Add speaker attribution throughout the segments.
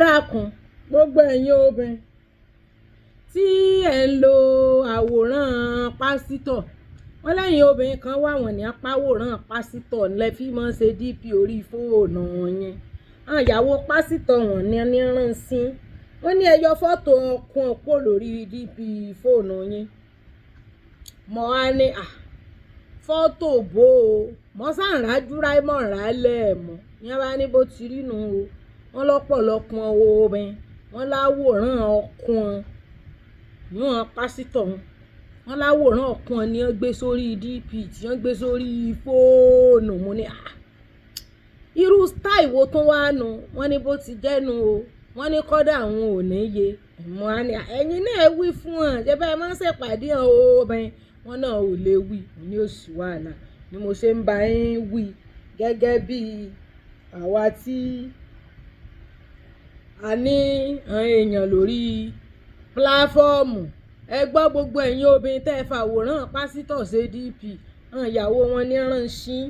Speaker 1: Dákun, gbogbo ẹ̀yin obìnrin tí ẹ̀ ń lo àwòrán pásítọ̀, wọ́n lẹ́yìn obìnrin kan wà, wọ́n ní apáwòrán pásítọ̀ lẹ fi máa ń ṣe DP orí fóònù yẹn. Àwọn ìyàwó pásítọ̀ wọ́n ní ránṣẹ́. Wọ́n ní ẹ yọ fọ́tò ọkùn kúrò lórí DP fóònù yín. Mo wá ní, à, fọ́tò bó o. Mo sá ń rájú ráí mọ̀ rálẹ̀ mọ́. Ní wọ́n bá ní bó ti rí nu o. Wọ́n lọ́pọ̀lọpọ̀ obìnrin, wọ́n láwòrán ọkùn, ìyún pásítọ̀ wọn. Wọ́n láwòrán ọkùn ni wọ́n gbé sórí DP tí wọ́n gbé sórí fóònù. Mo ní, à, irú style wo tún wá nu? Wọ́n ní bó ti jẹ́ nu o. Wọ́n ní kódà àwọn ò ní ye. Mo wá ní, ẹ̀yin náà wí fún wọn. Ṣé bẹ́ẹ̀ máa ń ṣèpàdé obìnrin? Wọ́n náà ò lè wí. Mo ní ò sí wàhálà. Ni mo ṣe ń bá yín wí gẹ́gẹ́ bí àwa tí a ní àwọn èèyàn lórí platform. Ẹ gbọ́, gbogbo ẹ̀yin obìnrin tẹ́ ẹ fàwòrán pásítọ̀ ṣe DP, àwọn ìyàwó wọn ní ránṣẹ́.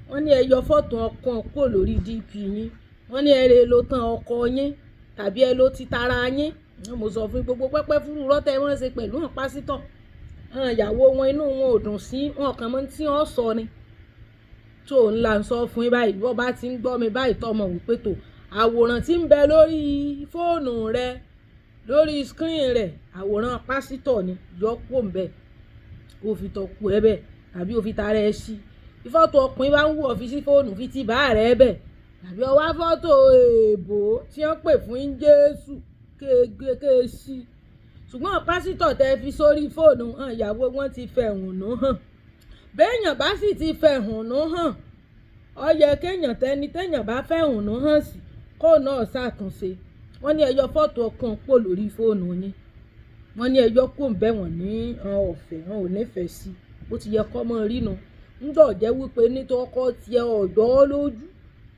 Speaker 1: Wọ́n ní ẹ yọ fọ́tò ọkọ kúrò lórí DP yín. Wọ́n ní ẹ lè lo tán ọkọ yín tàbí ẹ lo ti tara yín. Mo sọ fún gbogbo pẹpẹ fúru rọ́tẹ̀ wọ́n ṣe pẹ̀lú àwọn pásítọ̀. Àwọn ìyàwó wọn, inú wọn ò dùn sí, wọn kàn mọ́ tí wọ́n sọ ni. Tó ń là ń sọ fún yín báyìí, bó bá ti ń gbọ́ mi báyìí, tó mọ̀ wípé tó àwòrán tí ń bẹ lórí fóònù rẹ, lórí screen rẹ, àwòrán pásítọ̀ ni, yọ kúrò ńbẹ̀. Kó fi tọ́kù ẹ bẹ́ẹ̀ tàbí o fi tara ẹ sí. Bí fọ́tò ọkùnrin bá ń wù ọ́ fi sí fóònù, fi ti bá rẹ bẹ́ẹ̀. Tàbí ọ wá fọ́tò èèbó tí wọ́n pè fún Jésù kéé sí. Ṣùgbọ́n pásítọ̀ tẹ fi sórí fóònù, hàn, ìyàwó wọn ti fẹ̀hónú hàn. Béèyàn bá sì ti fẹ̀hónú hàn, ó yẹ kéèyàn tẹni téèyàn bá fẹ̀hónú hàn sí kó náà ṣàtúnṣe. Wọ́n ní ẹ yọ fọ́tò ọkàn kúrò lórí fóònù yín. Wọ́n ní ẹ yọ kúrò ńbẹ̀, wọ́n ní àwọn ọ̀fẹ́, wọn ò nífẹ̀ẹ́ sí. Bó ti yẹ kó mọ́ rí nu. Ńgbọ̀ jẹ́ wípé ní tọkọ tiẹ̀ ọ̀dọ́ lójú.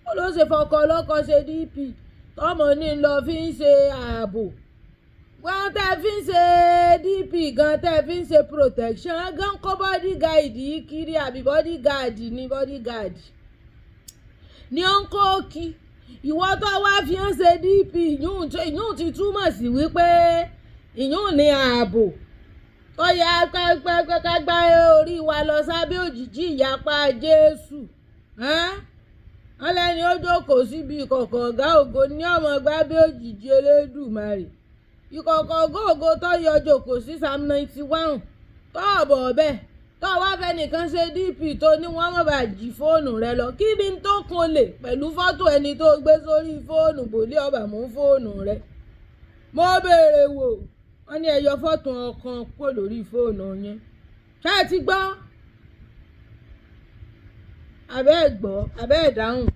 Speaker 1: Ó ló ṣe fọkọ lọ́kọ ṣe DP. Tọ́mọ ní lọ fi ń ṣe ààbò. Wọ́n tẹ́ fi ń ṣe DP gan, tẹ́ fi ń ṣe protection gan, kó bodyguard kiri àbí bodyguard ní bodyguard. Ní ó ń kó kí. Ìwọ tó wá fi ń ṣe DP, ìyún ti túmọ̀ sí wípé ìyún ní ààbò. Ó yẹ ká gbá orí wa lọ sábẹ́ òjìji ìyapa Jésù. Wọ́n lẹ́ni ó jókòó síbi ìkọ̀kọ̀ ọ̀gá ògo ní ọmọ gbábẹ́ òjìji Elédùmarè. Ìkọ̀kọ̀ ọ̀gá ògo tó yọ jókòó sí Psalm 91. Tó ọ̀bọ̀ bẹ́ẹ̀, tó wá fẹ́ nìkan ṣe DP tó ní wọ́n má bàa jí fóònù rẹ lọ. Kí ni tó kan lè pẹ̀lú fọ́tò ẹni tó gbé sórí fóònù bòlí ọba mú fóònù rẹ? Mo béèrè wò. Wọ́n ní ẹ yọ fọ́tò ọkàn kúrò lórí fóònù yín. Ṣé ẹ ti gbọ́? Àbẹ́ ẹ gbọ́, àbẹ́ ẹ dáhùn.